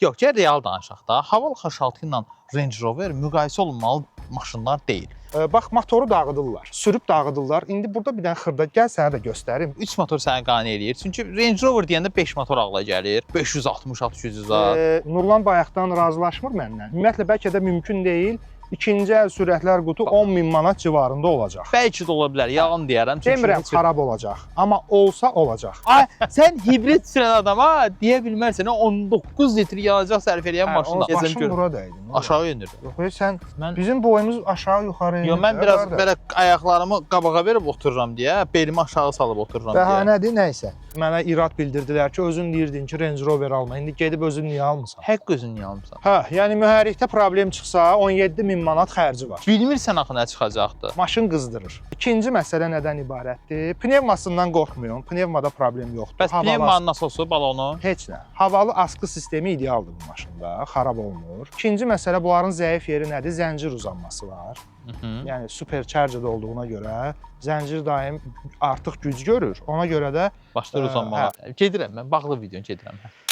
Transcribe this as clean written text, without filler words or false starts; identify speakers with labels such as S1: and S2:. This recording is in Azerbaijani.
S1: Yox, gəl real danışaq da. Haval H6 ilə Range Rover müqayisə olunmalı maşınlar deyil.
S2: Bax, motoru dağıdırlar. Sürüb dağıdırlar. İndi burada bir dənə xırda, gəl sənə də göstərim.
S1: 3 motor səni qane eləyir. Çünki Range Rover deyəndə 5 motor ağla gəlir. 560 at gücü zat.
S2: Nurlan bayaqdan razılaşmır məndən. Ümumiyyətlə bəlkə də mümkün deyil. İkinci əl sürətlər qutu 10 min manat civarında olacaq.
S1: Bəlkə də ola bilər, yalan deyərəm. Çünki
S2: Demirəm
S1: heç-
S2: xarab olacaq, amma olsa olacaq.
S1: Ay, sən hibrid sürən adama deyə bilmərsən, 19 litr yanacaq sərf eləyən
S2: Hə,
S1: maşında.
S2: o başım bura dəydi. Nurlan.
S1: Aşağı enir.
S2: Yox, ey, sən
S1: Mən
S2: bizim boyumuz aşağı yuxarı enir.
S1: Yo, mən
S2: də,
S1: biraz
S2: qardaş.
S1: belə ayaqlarımı qabağa verib otururam deyə, belimi aşağı salıb otururam deyə.
S2: Bəhanədir, nə isə. Mənə irad bildirdilər ki, özün deyirdin ki, Range Rover alma. İndi gedib özün niyə almısan?
S1: Həqq özün niyə almısan?
S2: Hə, yəni mühərrikdə problem çıxsa 17 min manat xərci var.
S1: Bilmirsən axı nə çıxacaqdı.
S2: Maşın qızdırır. İkinci məsələ nədən ibarətdir? Pnevmasından qorxmuyum. Pnevmada problem yoxdur.
S1: Bəs
S2: Havalı
S1: pnevmanın nasosu, balonu?
S2: Heç nə. Havalı asqı sistemi idealdır bu maşında, xarab olmur. İkinci məsələ, bunların zəif yeri nədir? Zəncir uzanması var. Yəni supercharger olduğuna görə zəncir daim artıq güc görür. Ona görə də
S1: Başlayır uzanmağa. Gedirəm mən, bağlı videonu gedirəm.